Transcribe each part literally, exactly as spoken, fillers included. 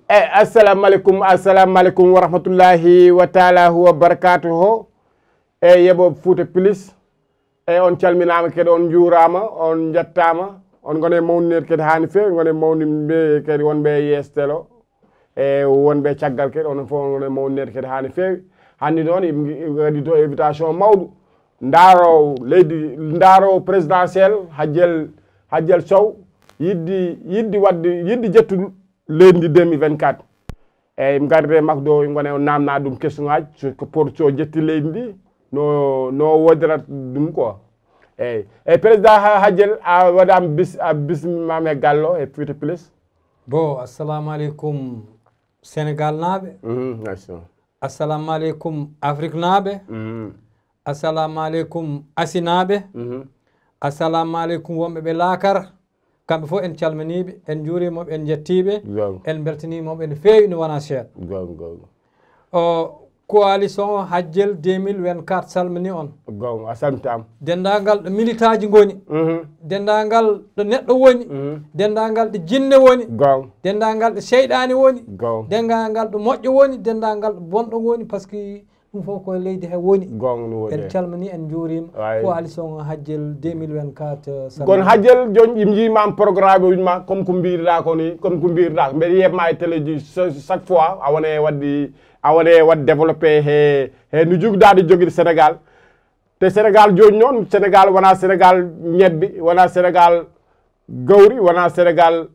Eyi, assalamu aleykum, assalamu aleykum wa rahmatullahi wa taala wa barakatuhu. Eyi, yeɓooɓe Fouta Plus, eyi, on calminaama kadi, on njuuraama, on njettaama. On ngone mawninede kadi haa no feewi, ngone mawni mbe kadi wonɓe e yeeso télé o, e wonɓe caggal kadi, onon fof ngone mawninede kadi haa no feewi. Hannde noon, eɓe ngi-, eɓe kadi to invitation mawɗo. Ndaaro leydi, ndaaro présidentiel, Hajjel, Hajjel Sow, yiɗde, yiɗde waɗde, yiɗde ƴettude leydi ndi deux mille vingt-quatre. Eyi, ngarde makko ɗo, ngone o namna ɗum question ngaji, so ko pour so ƴetti leydi ndi, no, no woodorata ɗum quoi. Eyi, eyi, président Ha-, Hajjel, a waɗama bis-, a bismimama e gallo e Fouta Plus. Bon, assalamu aleykum Sénégal naaɓe. Mhm, merci. Assalamu aleykum Afrique naaɓe. Mhm. Assalamu aleykum Asi naaɓe. Mhm. Assalamu aleykum wonɓe ɓe laakara. Kamɓe fof en calminiiɓe, en njuuriima ɓe, en njettii ɓe, Waaw. En mbeltaniima ɓe no feewi, no wonaa seeɗa. Goonga, goonga. O, coalition Hajjel deux mille vingt-quatre salmini on. Goonga, a salmitaama. Denndaangal ɗo militaaji ngoni, Mhm. Denndaangal ɗo neɗɗo woni, Mhm. Denndaangal ɗo jinne woni, Goonga. Denndaangal ɗo seyɗaani woni, Goonga. Denndaangal ɗo moƴƴo woni, denndaangal ɗo bonɗo woni, parce que ɗum fof ko e leydi he woni. Goonga no woni. En calmini, en njuuriima. Waay. Coalition Hajjel deux mille vingt-quatre, euh, Kono Hajjel, jooni ɗi njiimaama programme uji ma, comme ko mbiyɗaa ko ni, comme ko mbiyɗaa ko. Mbeɗa yeeɓ ma e télé ji, so, chaque fois, a wone waɗde, a wone waɗde développé he, he no jogɗaa ɗo jogii Sénégal. Te Sénégal jooni noon, Sénégal wonaa Sénégal ñebbe, wonaa Sénégal gawri, wonaa Sénégal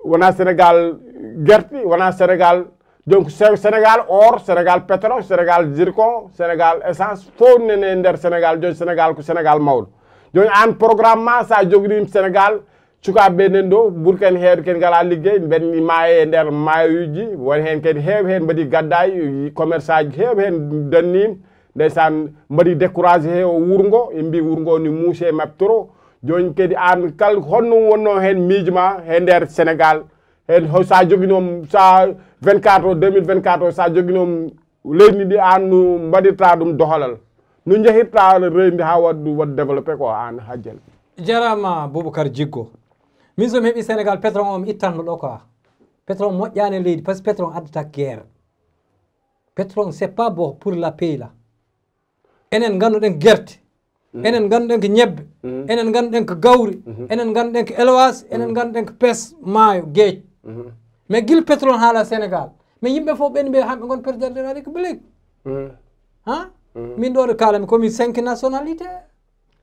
wonaa Sénégal gerte, wonaa Sénégal, donc, Sé-, Sénégal or, Sénégal pétrole, Sénégal zircon, Sénégal essence, fof nene e nder Sénégal. Jooni Sénégal ko Sénégal mawɗo. Jooni aan programme ma, so a jogii Sénégal, sukaaɓe ɓe nen ɗo, Burkina heewɓe ken ngalaa liggey, ɓen maayi e nder maayuuji, won heen kadi heewɓe heen mbaɗi gaddaay, commerçant ji heewɓe heen danniima, ndeysaan, mbaɗi découragé he o wuro ngo, ɓe mbii wuro ngo ni muusi e maɓɓe trop. Jooni kadi aan kala honno wonnoo heen miijo ma he nder Sénégal? Heen ho-, so a joginoom, so a vingt-quatre o, deux mille vingt-quatre o, so a joginoom leydi ndi, aan no mbaɗirta ɗum doholal? No njahirta leydi ndi haa waɗa ɗum waɗa développé ko aan Hajjel? Jarama Boubacar Jiggo. Min so mi heɓi Sénégal, pétrole o mi ittanno ɗo quoi. Pétrole moƴƴaani e leydi, parce que pétrole addata guerre. Pétrole, c'est pas bon pour la pays là. Enen ngannduɗen gerte. Mm. Enen ngannduɗen ko ñebbe. Mm. Enen ngannduɗen ko gawri. Mhm. Enen ngannduɗen ko élevage. Enen Mm. ngannduɗen ko pes maayo, geej. Mhm. Mais gila pétrole haala Sénégal. Mais yimɓe fof ɓen mbiya hamɓe ngon président de la République. Mm. Ha? Mm. Min ɗo ɗo kaalami ko min cinq nationalité.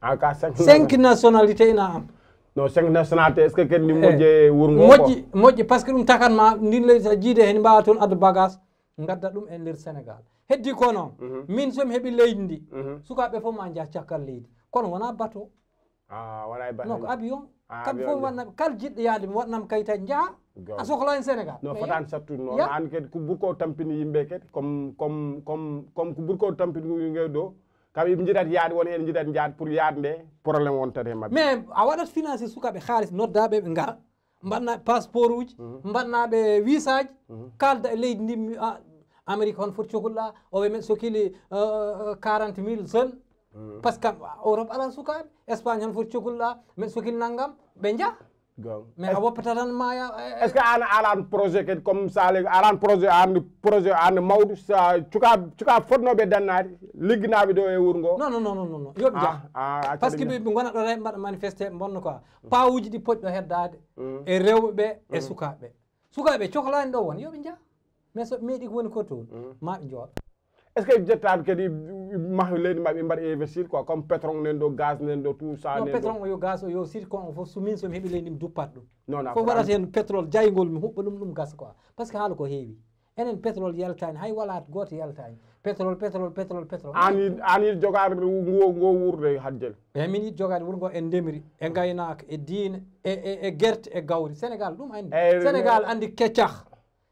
Ah, ka cinq Cinq nationalité ina am. Non, cinq nationalité, est-ce que ken ni Eh, moƴƴe wuro ngo ko? Moƴƴi, moƴƴi, parce que ɗum takan ma ndin leydi sa jiide hen mbawa toon addu bagage. Ngadda ɗum e nder Sénégal. Heddi ko noon, Mhm. min so mi heɓi leydi ndi, Mhm. sukaaɓe fof ma njah caggal leydi. Kono wonaa bateau. Ah, wonaa e bateau. Non, ko avion. Ah, kamɓe avion fof njaha. Waɗnam, kala jiɗɗo yahde mi waɗnam kayitaji njaha. Goonga. A sohlaani Sénégal. No Mais fotaani sattude noon. Ya. Aan kadi ko burko tampini yimɓe kadi, comme, comme, comme, comme ko burko tampini yimɓe ɗo, kamɓe ɓe njiɗat yahde, won heen njiɗat yahde pour yahde nde, problème wontat e maɓɓe. Mais a waɗat financé sukaaɓe haalis, noddaaɓe ɓe ngara. Mbaɗna passeport uji, Mhm. mbaɗnaɓe visa ji, Mhm. kalda e leydi ndi, mi, a, Amérique hono foti cohluɗa, o wi men sokili, euh, quarante mille jeunes. Mhm. Parce que Europe ala sukaaɓe, Espagne hono foti cohluɗa, men sokili nanngam, ɓe njah. Goonga. Mais a woppata tan maya, eh, Est-ce que an alan projet kadi comme ça, alan projet, an projet, an mawɗo, sa cuka, cuka fotnoɓe dannade, ligginaɓe ɗo e wuro ngo? Non, non, non, non, non, non. Yoɓe njah. Ah, ah, Parce que ɓe, ɓe ngona ɗo reɓe mbaɗa manifesté, ɓe mbonno quoi. Pawuji ɗi poɗɗo heddaade Mm. e rewɓe ɓe e Mm. sukaaɓe ɓe. Sukaaɓe ɓe cohlaani ɗo won, yo ɓe njah. Mais so ɓe meeɗi ko woni ko toon, Mm. ma ɓe njooɗo. Est-ce que jettaɓe kadi maha leydi maɓɓe mbaɗa investir quoi, comme pétrole nen ɗo, gaz nen ɗo, tout ça Non, nen ɗo? Pétrole o yo gaz o yo zircon o fof, so min so mi heɓi leydi mi duppat ɗum. Non, non, Fof ko waɗata an- heen pétrole jayngol mi huɓɓa ɗum, ɗum gasa quoi. Parce que haala ko heewi. Enen pétrole yaltaani, hay walaat gooto yaltaani. Pétrole, pétrole, pétrole, pétrole. An yiɗ, an yiɗ jogaade ngo, ngo wuurde hajjel. Eyi, min yiɗ jogaade wuro ngo e ndemri, e ngaynaaka, e diine, e, e, e gerte, e gawri. Sénégal ɗum anndi. Eyi, Sénégal anndi keccah.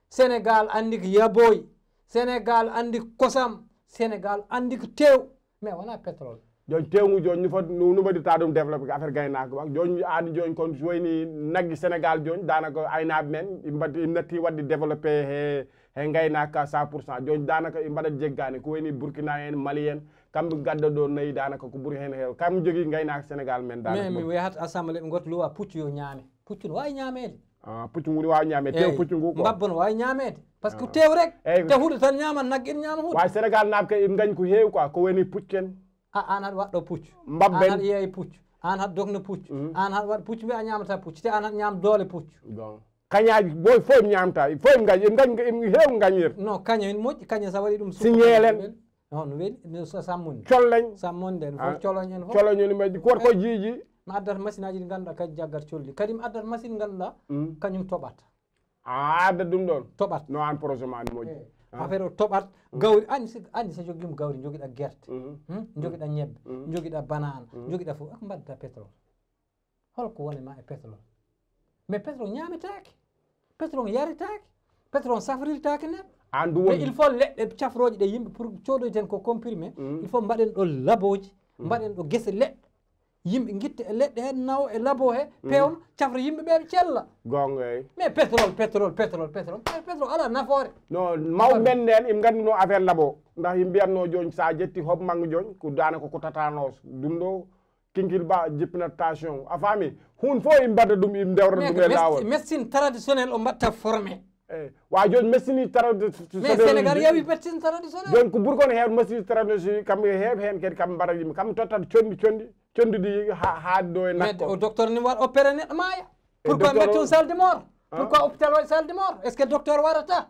Sénégal anndi ko yaboy. Sénégal anndi ko kosam. Sénégal anndi ko tew. Mais wonaa pétrole. Jooni tewngu jooni no foti, no, no mbaɗirta ɗum développé ko affaire gaynaako makko. Jooni aadi jooni kon so wayni naggi Sénégal jooni daanaka aynaaɓe men, ɓe mbaɗi, ɓe natti waɗde développé he, he ngaynaaka ka cent pour cent. Jooni daanaka ɓe mbaɗat jeggaani ko wayni Burkina en, Mali en, kamɓe gadda ɗo nayi daanaka ko ɓuri heen heew. Kamɓe jogii ngaynaaka Sénégal men daanaka. Mais mi yahat assemblée ɓe ngota luwa puccu yo ñaame. Puccu no waawi ñaameede. Ah, puccu ngu ne waawi ñaame tew. Eyi, puccu ngu quoi. Mbabba no waawi ñaameede. Parce que tew rek. Eyi. Te huɗo tan ñaamat nagge, ina ñaama huɗo. Waawi Sénégal naaɓe kay ina ngañ ko heewi quoi, ko woni puccu en. A, aan aɗa waɗɗo puccu. Mbabba en. Aan aɗa yeeya puccu. Aan aɗa dogna puccu. Mhm. Aan aɗa waɗa puccu, mbiya a ñaamata puccu. Te aan aɗa ñaam doole puccu. Bon. Kañaaji boy fof ina ñaamta, fof ina ngañ, ina ngañ, ina heewi ngañirɗe. Non, kaña ina moƴƴi, kaña so a waɗi ɗum. Si ñeelen. Non, no weli, no sa-, sammunde. Colleñ. Sammunde, no fof coloñ en fof. Coloñ en majji, koto ko jiiji. Mi addat machine aji ɗi ngannduɗaa kadi jaggata colli. Kadi mi addat machine ngannduɗaa, mm, kañum toɓata. A addat ɗum ɗoon? Toɓat. No aan projet ma ne moƴƴi. Eh, affaire o toɓat, mm, gawri, anndi si, anndi so jogiima gawri, jogiɗa gerte. Mhm. Hmm? Jogiɗa ñebbe, mhm, jogiɗa banana, mhm, jogiɗa fof, ko mbaɗda pétrole? Holko woni ma e pétrole? Mais pétrole ñaametaake. Pétrole yaretaake. Pétrole safrirtaake neɗɗo. Aan ɗum mais woni il faut leɗɗe cafrooje ɗe yimɓe pour coodoyten ko comprimé, mm, il faut mbaɗen ɗo labooji, mm, mbaɗen ɗo gese leɗɗe. Yimɓe ngitta e leɗɗe heen, nawa e labo he, mm, peewna, cafra yimɓe ɓe ɓe cella. Goonga, eyi. Mais pétrole, pétrole, pétrole, pétrole. Pétrole alaa nafoore. No, mawɓe men ɓeen, ɓe ngannduno affaire labo. Ndax yimɓe mbiyatno jooni, so a ƴetti hob manngo jooni, ko daanaka ko tatanos. Ɗum ɗo, kinkil ba, jippinat tension. A faami? Huun fof, ɓe mbaɗa ɗum, ɓe ndewra ɗum e laawol. Médecine traditionnelle o mbaɗta formé. Eyi. Wa jooni médecine traditionnelle. Mais Sénégal yawi médecine traditionnelle. Jooni ko ɓuri kon heewde médecine traditionnelle, kamɓe heewɓe heen kadi, kamɓe mbaɗa yimɓe. Kamɓe tottat conndi, conndi, conndi ɗi ha-, haaɗi ɗo e nakko. Mais o docteur ne waɗa opéré neɗɗo maaya. Pourquoi metton salle de mort? Pourquoi hôpital waɗi salle de mort? Est-ce que docteur warata?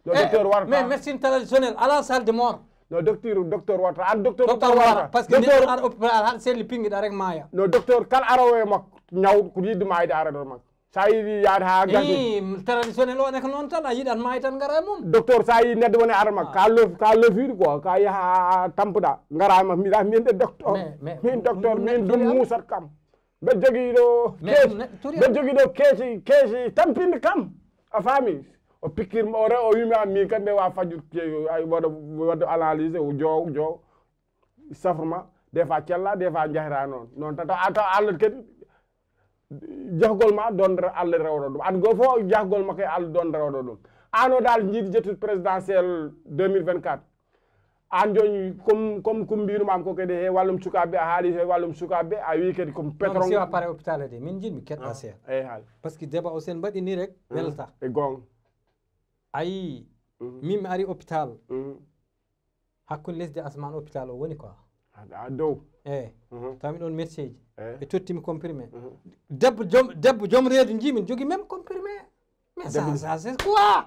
No, eh, docteur warata. Mais médecine traditionnelle, alaa salle de mort. No, docteur, docteur warata. An docteur, docteur warata. Parce que neɗɗo ara hôpital, haɗa selli pinngiɗa rek maaya. No, docteur, kala arowo e makko, ñaw, ko yiɗde maayde arata makko. Sa yiɗi yaade ha gasii. Ii, traditionnel o ne ko noon tan, a yiɗat maay tan ngara e mum. Docteur, sa yi neɗɗo woni ara makko, ka lof-, ka lofiɗo quoi, ka yaha tampuɗa, ngara e makko, mbiɗa min de docteur. Mais, mais, min docteur, min ɗum muusat kam. Mbeɗa jogii ɗo keeci, mbeɗa jogii ɗo keeci, keeci tampinde kam. A faami? O pikkir ma, o re-, o wiima min kadi mbeɗa waawi fajjude, ay, waɗa, waɗa analyse, o joow, joow. Safruma, des fois cella, des fois jahira noon. Noon tan, taw, taw Allah kadi, jahgol ma, dondere Allah rewata ɗum. An goo fof, jahgol ma kay Allah dondere rewata ɗum. An o dal jiidi ƴettude présidentielle deux mille vingt-quatre. An jooni, comme, comme, comme mbinumam ko kadi he wallum sukaaɓe, a haali he wallum sukaaɓe, a wi kadi comme patron. Non, si a pare hôpital de, min jiɗmi keɗɗa seeɗa. Eyi, haali. Parce que débat o sen mbaɗi ni rek, welta. E goonga. A yii, min mi ari hôpital. Hakkunde lesdi e asamaan hôpital o woni quoi. A, a dow. Eyi. Taw mi ɗon médecin ji. Eyi. Ɓe tottimi comprimé. Debbo joom, debbo joom reedu njiimi jogi même comprimé. Mais ça, ça, c'est quoi?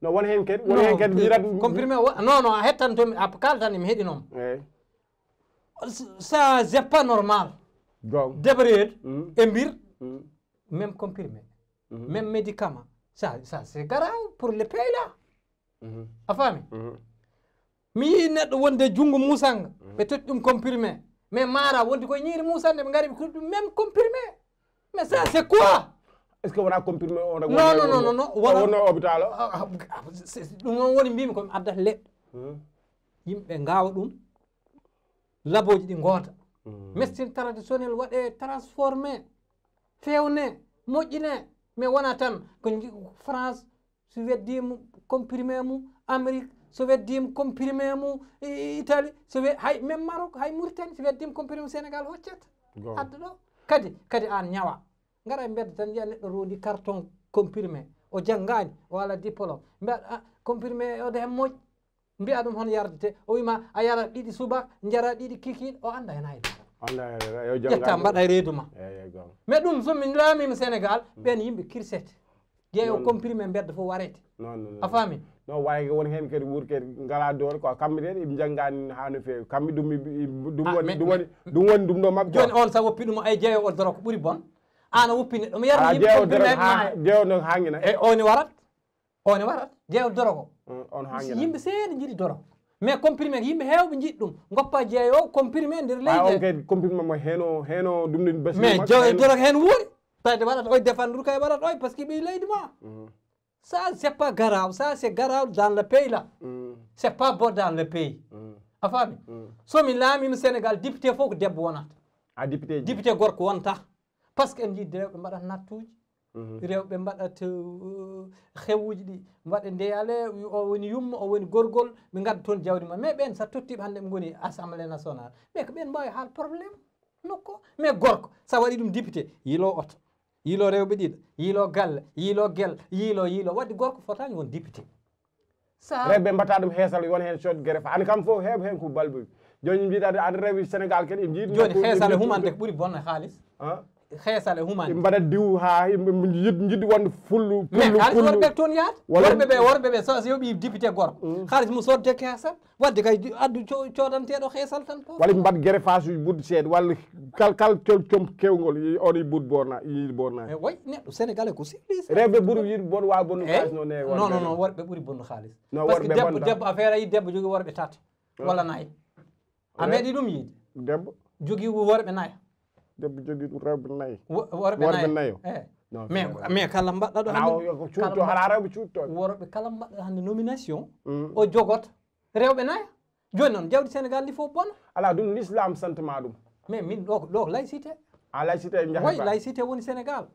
No, won heen kadi, won heen kadi mbirat comprimé o, non, non, a hettan to mi, a kaltan mi heɗinom. Eyi. Ça, c'est pas normal. Goonga. Debbo reedu, e mbir, même comprimé. Même médicament. Ça, ça, c'est grave pour le pays là. A faami? Mi yii neɗɗo wonde junngo muusannga, ɓe totti ɗum comprimé. Mais maara wonde koye ñiiri muusannde, ɓe ngari ɓe kuɗi ɗum même comprimé. Mais ça, c'est quoi? Est-ce que wona comprimé o? Non, non, non, non, non, wona hôpital o. Ah, ah, ah, c'est, c'est, ɗum noon woni mbimi ko mi addat leɗɗe. Yimɓe ngawa ɗum, labooji ɗi ngoota. Médecine traditionnelle waɗe transformé, fewne, moƴƴine. Mais wona tan ko nji-, France, so weddima comprimé mum, Amérique, so weddima comprimé mum, I-, Italie, so we-, hay même Maroc, hay Mauritanie, so weddima comprimé Sénégal hoccata. Adda ɗo. Kadi, kadi an ñawa. Ngara e mbedda tan, yiya neɗɗo rondi carton comprimé. O janngani, o ala diplôme. Mbiya, ah, comprimé o de moƴƴi. Mbiya ɗum hono yardete. O wima a yara ɗiɗi suba, jara ɗiɗi kikiiɗe. O anda hen hay dara. Anda hen hay dara. Ƴetta mbaɗa e reedu ma. Eyi, eyi, goonga. Mais ɗum so min laamima Sénégal, ɓen yimɓe kirsete. Jeeyo comprimé mbedda fof warete. Non, non, non. A faami? Non, wawi won hen kadi wuuri kadi ngala doole quoi. Kamɓe de ɓe janngani ha no feewi. Kamɓe ɗum, ɗum woni, ɗum woni, ɗum woni ɗum ɗo maɓɓe. Joni on sa woppi ɗum ay jeeyo o dorok ɓuri bon. An a woppi neɗɗo mo yarni yimɓe comprimé maaya. Jeeyo noon hangina. E o ne warat. O ne warat. Jeeyo dorok o. On hangina. Yimɓe seeɗa jiɗi dorok. Mais comprimé yimɓe heewɓe jiɗi ɗum. Goppa jeeyo comprimé nder leydi. On kadi comprimé mo heno, heno ɗum ɗin basi. Mais jeeyo dorok hen wuuri. Tawi de waɗata oy défendre kay waɗata oy parce que ɓe leydi ma. Ça, c'est pas grave. Ça, c'est grave dans le pays là. C'est pas bon dans le pays. A faami? So mi laamima Sénégal, député fof ko debbo wonata. A député ji? Député gorko wonta. Parce que en jiɗi rewɓe mbaɗat nattuji. Rewɓe mbaɗat, euh, xewuji ɗi. Mbaɗa ndeyale, o woni yumma, o woni gorgol, ɓe ngadda toon jawdi ma. Mais ɓen sa tottiɓe hannde ɓe ngoni Assemblée nationale. Mais ko ɓen mbawi haal problème nokko. Mais gorko, sa waɗi ɗum député, yilo oto. Yiilo rewɓe ɗiɗo, yiilo galle, yiilo gel, yiilo, yiilo. Waɗde gorko fotaani won député. Sa rewɓe mbaɗta ɗum heesal, won heen cood gere fa. An kam fof heeɓ heen ko balbuɓe. Jooni mbiɗa aɗa rewɓe Sénégal kadi, ɓe njiɗi jooni nokku, heesal e humande ko ɓuri bonde haalis. Ah? Heesal e humande. Ɓe mbaɗa diw haa ɓe njiɗ-, njiɗi wonde fullu, mais pullu, haalis pullu. Worɓe toon yahat. Worɓe ɓe, worɓe ɓe so, so yoɓi député gorko. Mm. Haalis mum sodde heesal. Wadde kay addu co-, coodanteeɗo heesal tan ko. Walla ɓe mbaɗa gere faasuji ɓurɗi seeɗa, walla kal-, kal col-, com kewngol, i-, on e ɓuuɗ borna-, yiɗi bornaade. E way, neɗɗo Sénégalais ko civilisé. Rewɓe ɓuri yiɗi bon, waawa bonnude haalis noon e worɓe. Non, non, non, worɓe ɓuri bonnude haalis. Non, parce que worɓe debbo, bonta. Debbo a feera yiide debbo jogii worɓe tati, walla nayi. A meeɗi ɗum yiide? Debbo. Jogii worɓe nayo. Debbo jogii ɗum rewɓe nayi. Wo-, worɓe nayo. Worɓe nayo. Eh. Non, mais, mais kala mbaɗɗo ɗo hannde, ko cuuɗo, kala mbaɗɗo, hara rewɓe cuuɗo. Worɓe kala mbaɗɗo hannde nomination, mm, o jogoto rewɓe nayo. Jooni noon, jawdi Sénégal ndi fof bona. Alaa, ɗum l'islam santama ɗum. Mais min ɗo, ɗo laïcité. A laïcité njahata. Oui, laïcité woni Sénégal.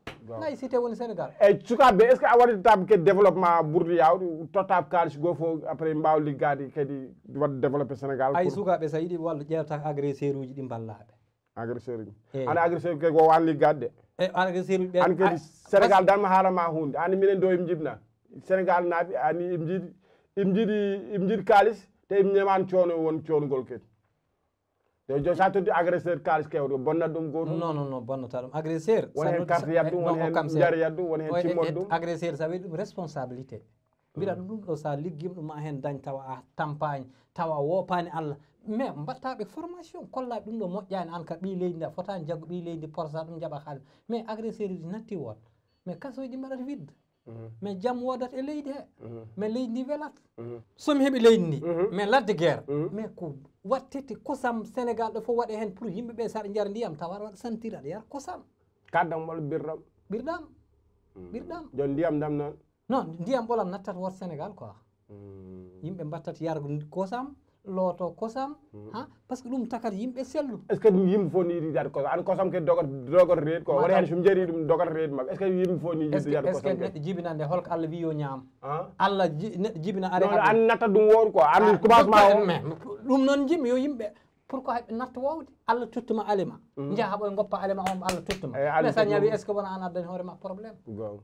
Laïcité woni Sénégal. Eyyi, sukaaɓe, est-ce que a waɗata ke développement ɓurɗo yaawde, totta kaalis goo fof, après mbaawa liggaade kadi waɗde développé Sénégal? Ay, sukaaɓe, so yiɗi wallu, ƴeewta agresseur uji ɗi mballaaɓe. Agresseur uji. Eyyi. An agresseur ke ko an liggaade de. E agresseur uji ɓe. An kadi Sénégal dan ma haala ma hunde. An minen do im jibna. Sénégal naaɓe, an im jiɗi, im jiɗi, im jiɗi kaalis, te im ñaman coono won coonugol kadi. Yo, jo, sa toddi agresseur kaalis kewɗo, bonna ɗum gooto? Non, non, non, bonnata ɗum. Agresseur, won heen carte yaddu, won heen njar yaddu, won heen cimmol ɗum. Agresseur, sa waɗi ɗum responsabilité. Mbiɗa ɗum, ɗum ɗo, sa liggima ɗum, ma heen dañ tawa a tampaani, tawa a woopaani Allah. Mais mbaɗta ɓe formation, kolla ɗum ɗo moƴƴaani, an ka ɓii leydi ndi, a fotaani jaggu ɓii leydi ndi, porsa ɗum, jaɓa haalis. Mais agresseur uji natti woon. Mais kasooji ɗi mbaɗata vidde. Mhm. Mais jam woodat e leydi he. Mhm. Mais leydi ndi welat. Mhm. So mi heɓi leydi ndi, mhm, mais ladde guerre. Mhm. Mais ko wattete kosam Sénégal ɗo fof waɗe heen pour yimɓe ɓe, saɗa njara ndiyam, tawa aɗa waɗa sentir aɗa yara kosam. Kaddam walla birɗam? Birɗam. Mhm. Birɗam. Jon ndiyam dam noon? Non, ndiyam ɓolam nattat woto Sénégal quoi. Mhm. Yimɓe mbattat yargo kosam, looto kosam, mhm, ha, parce que ɗum takat yimɓe sellu. Est-ce que ɗum yimɓe fof ni yiɗi yahde kosam? An kosam ke dogat, dogat reedu ko. Wona heen so mi jari ɗum dogat reedu maɓɓe. Est-ce que yimɓe fof ni yiɗi yahde kosam ke? Est-ce que neɗɗo jibinande holko Allah wi yo ñaam? Ah? Allah ji-, neɗɗo jibina are. Non, an natta ɗum wowde quoi. An commencement o. Mais ɗum noon jimi yo yimɓe, pourquoi ɓe natta wowde? Allah tottuma alima. Mhm. Njaha haɓoy ngoppa alima on, Allah tottuma. Eh, Allah tottuma. Mais sa ñawi, est-ce que wona an addani hoore ma problème? Goonga.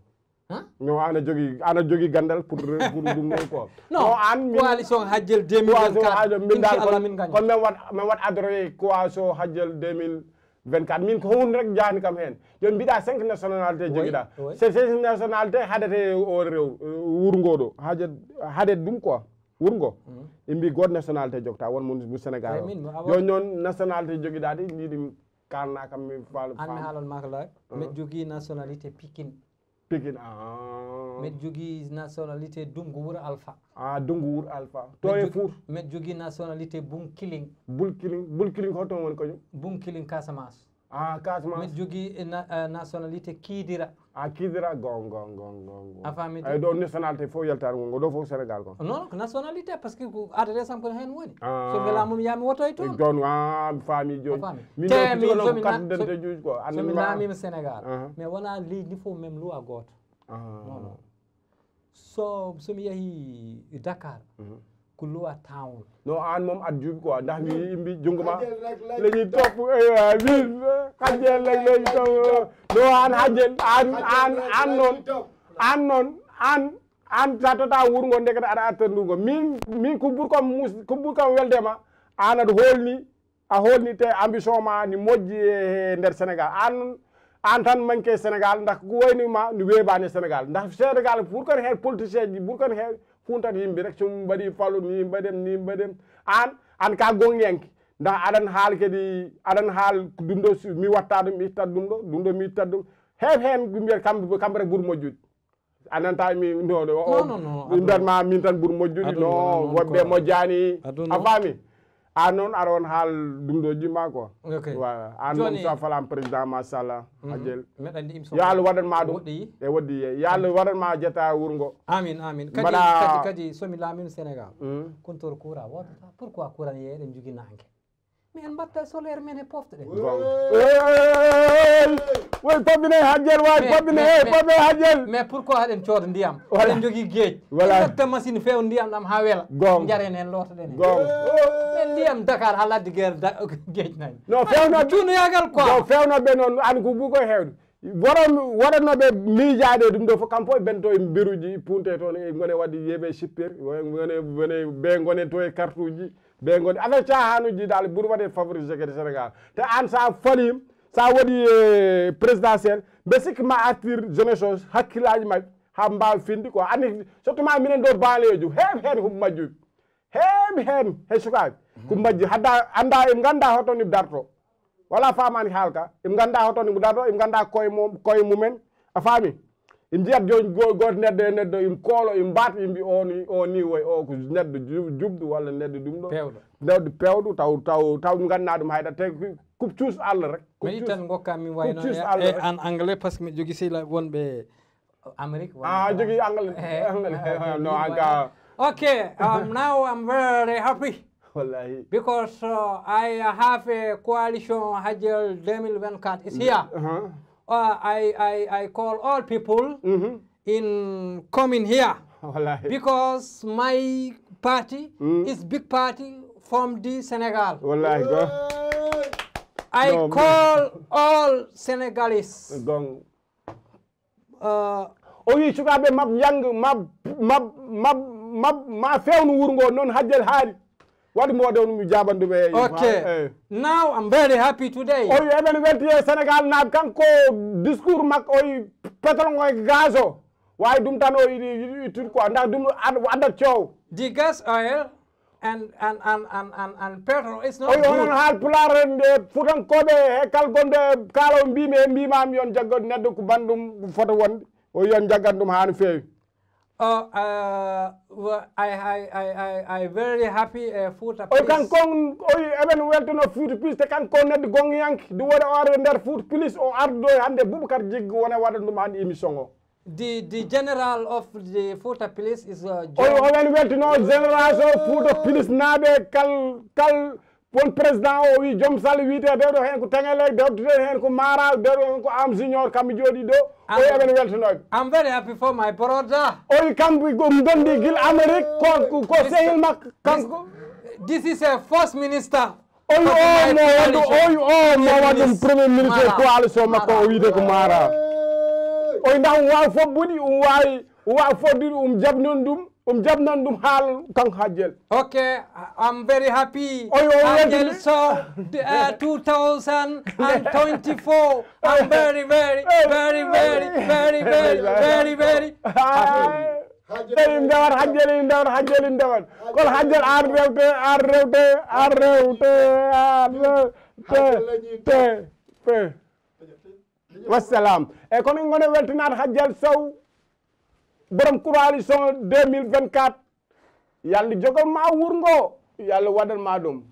Hein? Non, ana jogi, ana jogi gandal pour, pour ɗum ɗo quoi. Non, non, an min coalition Hajjel deux mille vingt-quatre, coalition Hajjel, min dal inchallah, kon, min gaña. Kon min wat, min wat adoré coalition Hajjel deux mille vingt-quatre. Min ko hunde rek jahani kam heen. Joni mbiɗa cinq nationalité jogiɗa. Oui, oui. C'est cinq nationalité haɗete o rew, wuro ngo ɗo. Hajet, haɗet ɗum quoi. Wuro ngo. Mhm. Ɓe mbi goto nationalité jogta, won mo, mo Sénégal o. Eyyi, min, mo awa- Joni noon nationalité jogiɗa ɗi, ɗi, ɗi kalna kam mi faal-, an mi faam. Haalan ma ko laaɓi. Mhm. Mbeɗa jogii nationalité Pikine. Pikine, ah. Mbeɗa jogii nationalité Dunngu Wuro Alpha. Ah, Dunngu Wuro Alpha. To e Fuuta. Mbeɗa jogii nationalité Bunkiling. Bulkiling, Bulkiling ko toon woni kañum? Bunkiling Casamance. Ah, Casamance. Mbeɗa jogii, eh, na-, eh, nationalité Kidira. Ah, Kidira, goonga, goonga, goonga, goonga. A faami? Ay, ɗo nationalité fof yaltaani, goonga, ɗo fof Sénégal ko. Non, ko nationalité, parce que ko adresse am ko heen woni. Ah. So mi laamu mi yaha mi wotoya toon. Toon, ah, mi faami jooni. A faami? Min te min, so mi na-, carte d'identité juuji ko. So mi laamiima Sénégal, aha, mais wonaa leydi ndi fof même loi gooto. Ah. Non, non. So, so mi yahii Dakar, mhm, ko loi town. No, aan moom aɗa juuɓi quoi, ndax mi yimɓe junngo ma leñi topp, eywa, min, Hajjel rek leñi topp. No, aan Hajjel, aan, aan, aan noon, aan noon, aan, aan sa tota wuro ngo ndekete aɗa atta ndu ngo. Min, min ko ɓuri kam mus-, ko ɓuri kam welde ma, aan aɗa hoolni, a hoolni te ambition ma ni moƴƴi e, e nder Sénégal. Aan, aan tan manque Sénégal, ndax ko wayni ma ni weebaani Sénégal. Ndax Sénégal pour kan he politicien ji, pour kan he funtat yimɓe rek, so mbaɗi Fallou ni mbaɗen, ni mbaɗen. Aan, aan ka gonyanke. Ndax aɗan haal kadi, aɗan haal ɗum ɗo, mi watta ɗum, mi ittat ɗum ɗo, ɗum ɗo mi ittat ɗum. Heew heen ɓe mbiyata kamɓe, kamɓe rek ɓuri moƴƴude. A nanta mi, no, no, o, non, non, non, mi mbiyan ma min tan ɓuri moƴƴude, aduna no, wonaa woɓɓe quoi. Moƴƴaani. Aduna. A faami? A noon aɗa on haal ɗum ɗo jimma quoi. Ok. Voilà. An moom jooni sa falam président, machallah. Mhm. Hajjel. Meɗa anndi émission. Yo Allah waɗan ma ɗum. Woɗɗi. E woɗɗi ye. Yo Allah waɗan ma jetta wuro ngo. Amin, amin. Kadi, mbaɗa kadi, kadi so mi laamiima Sénégal, mhm, compteur courant woodata. Pourquoi courant yeeyi eɗen njogii naange? Mais en mbatta solaire men e pofte ɗe. Goonga. Hey! Way, pabbine Hajjel, way, mais, pabbine, mais, hey, mais, pabbine Hajjel. Mais pourquoi haɗen cooda ndiyam? Voilà. Eɗen njogii geej. Voilà. En mbatta machine feew ndiyam ɗam haa wela. Goonga. Njaren en, lootoɗen en. Goonga. Mais ndiyam Dakar haa ladde geer da-, geej nani. No, feewna cuunoyaagal quoi. No, feewna ɓe noon, an ko buko heewde. Woɗanooɓe miijaade ɗum ɗo fof, kampo e bento e mberuuji punte toon, e ngone waɗi yeɓe sippir, ngone, ngone, be ngone to e kartuuji, be ngone affaire caahanuuji dal, ɓuri waɗe favoriser kadi Sénégal. Te aan sa fali, sa waɗi, eh, présidentiel, mbe sikki ma artir jeunesse o, hakkillaaji maɓɓe, haa mbaawa finde quoi. Anndi, surtout ma minen ɗo banlieue ji, heewi heen huɓ majjuɓe. Heewi heen, he sukaaɓe. Ko majji, hadda, annda, en ngannda hoto ni darto. Wala faamaani haala ka. En ngannda hoto ni darto, en ngannda koye mum, koye mumen. A faami? En njiyat jooni go-, gooto neɗɗo e neɗɗo, en koolo, en mbaat, en mbi o ni, o ni woy, o ko neɗɗo ju-, juɓɗo walla neɗɗo ɗum ɗo. Peewɗo. Neɗɗo peewɗo, taw, taw, taw ngannda ɗum hayda. Te ko, ko cuus Allah rek. Ko mi cuus, tan ngokka mi ko wayno cuus e, Allah e rek. An anglais, parce que mi jogi sehilaaɓe wonɓe Amérique, walla ah, France. Jogi anglais. Eh, anglais. Eh, no, anglais. Anka. Okay, um, now I'm very happy. Wallahi. Because, uh, I have a coalition Hajjel deux mille vingt-quatre is here. Uh-huh. Uh, I, I, I call all people mm-hmm. in coming here. Wallahi. Because my party mm. is big party from the Senegal. Wallahi, go. I no, call all Senegalese. Gong. Uh, o wi sukaaɓe mab njang, mab, mab, mab, mab, ma fewnu wuro ngo noon Hajjel haali. Waɗi mo de mi jaban ɗum e. Okay. Eh. Now I'm very happy today. O wi eɓen welti e Sénégal naaɓe kanko discours makko o wi pétrole ngo e gaz o. Wawi ɗum tan o yiɗi, yiɗi ittude quoi. Ndax ɗum ad-, addat coow. The gas oil and, and, and, and, and, and petrol is not good. O wi onon haal pulaar nde Fuutankooɓe he kala gonɗo e kaala o mbimi e mbimami yon jaggo neɗɗo ko banndum foto wonde. O yon jaggan ɗum haa no feewi. Oh, uh, well, I, I, I, I, I very happy, uh, Fuuta Police. O wi kanko on, o wi eɓen weltano Fuuta Police, te kanko neɗɗo gongiyanke, du woni o arde nder Fuuta Police, o ardo hannde Boubacar Jiggo wona waɗa ɗum hannde émission o. The, the general of the Fuuta Police is, uh, John. O wi oɗon weltino génération Fuuta Police naaɓe kal, kal won président o wi Joom Sall wiyete dewɗo heen ko Tengele, dewɗo heen ko Mara, dewɗo heen ko Am Junior, kamɓe jooɗi ɗo. O wi eɓen weltinoɓe. I'm very happy for my brother. O wi kamɓe ko ndondi gila Amérique, ko, ko, ko sehil makko, kanko. This, this is a first minister. O wi o mo waɗu, o wi o mo waɗu ɗum premier ministre coalition makko, o wiyde ko Mara. O wi ndax um waawi fobbude, um waawi, um waawi foddude, um jaɓnon ɗum, um jaɓnon ɗum haala kanko Hajjel. Okay, I'm very happy. O wi o Hajjel weltini. So, uh, two thousand twenty-four, I'm very, very, very, very, very, very, very, very happy. Hajjel in ndewat, Hajjel in ndewat, Hajjel in ndewat. Kono Hajjel ar rewte, ar rewte, ar rewte, ar rewte. Wassalam. E kono ngone weltinaat Hajjel Sow, borom coalition deux mille vingt-quatre. Yalla jogal ma wuro ngo, Yalla waɗan ma ɗum.